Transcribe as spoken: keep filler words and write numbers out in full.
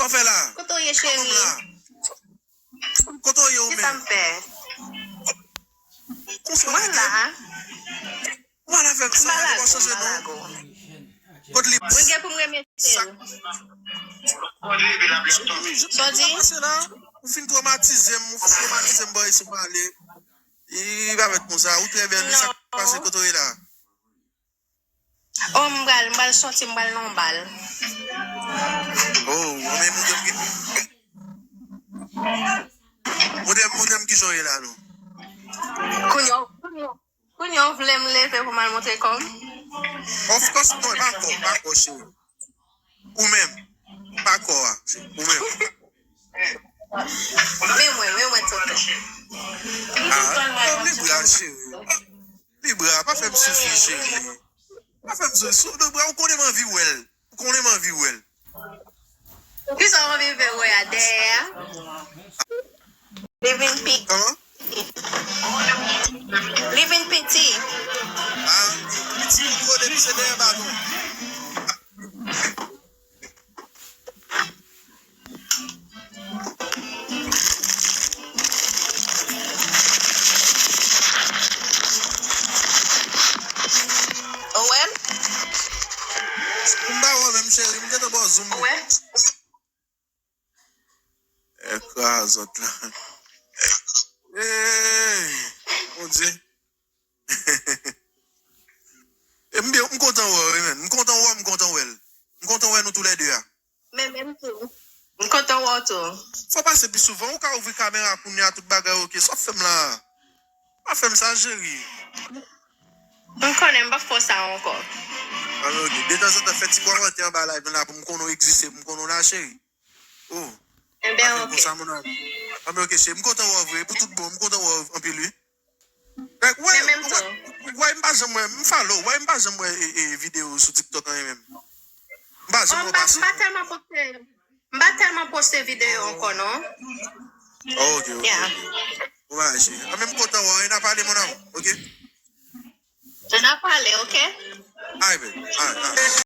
Sa w fè la? Kote w ye, cheri? Kote w ye ou menm? Ki sa m fè? Konsa w lage m? Mwen la. Ou pa la fè m sa, ou pa chanje non. Kot li? Mwen gen pou m remete l. Sa w di? Pase la, ou fin twomatize m, ou fin twomatize m, bòy, si w pale. Li pa fèt konsa, ou trè bèl, wi, sa k pase, kote w ye la? Oh, m pral, m pral soti, m pral nan yon bal. Oh, men moutre m ki, moutre m, moutre m kijan w ye la, non. Kounye a, kounye a, kounye a w vle m leve pou m al montre kò m? Of course, non, pa kò, pa kò, cheri. Ou menm, pa kò a, ou menm. Men mwen, men mwen, tonton. Ah, non, li bra, cheri. Libra, pa fè m soufri, cheri. Pa fè m soufri. Libra, ou konnen m anvi wè l. Ou konnen m anvi wè l. Kisa w anvi fè wè a dèyè a? Li vin pi. Kòman? Li vin piti. Ah, piti pito depi se dèyè baton. Ou wè m? M pa wè w menm, cheri, m gentan ba w zoom. Ou wè? Ekrazòt la. Hey, Bondye. E m byen, m kontan wè w, wi, menn. M kontan wè w, m kontan wè l. M kontan wè nou toulède a. Men menm tou. M kontan wè w tou. Fò pase pi souvan, ou ka ouvri kamera kounye a, tout bagay oke. Sa w fè m la? Pa fè m sa, cheri. M konnen m p ap fè w sa ankò. Anben, oke. Detanzantan, fè ti kòmantè anba live la pou m konnen w egziste, pou m konnen w la, cheri. Oh. Enben, oke. Konsa, mon amour. Anben, oke, cheri. M kontan wè w vre. Pou tout bon, m kontan wè w anpil, wi. Like, wè, men menm tou. Wè, m pa janm wè, m follow, wè, m pa janm wè, e, e, videyo sou TikTok anyen menm. M pa janm wè w pase. M pa tèlman poste, m pa tèlman poste videyo ankò, non. Oh, ok, ok. Yeah. Bon, bagay, cheri. Anben, m kontan wè w, e n a pale, mon amour, ok? N a pale, ok? Alright, baby. Alright, alright.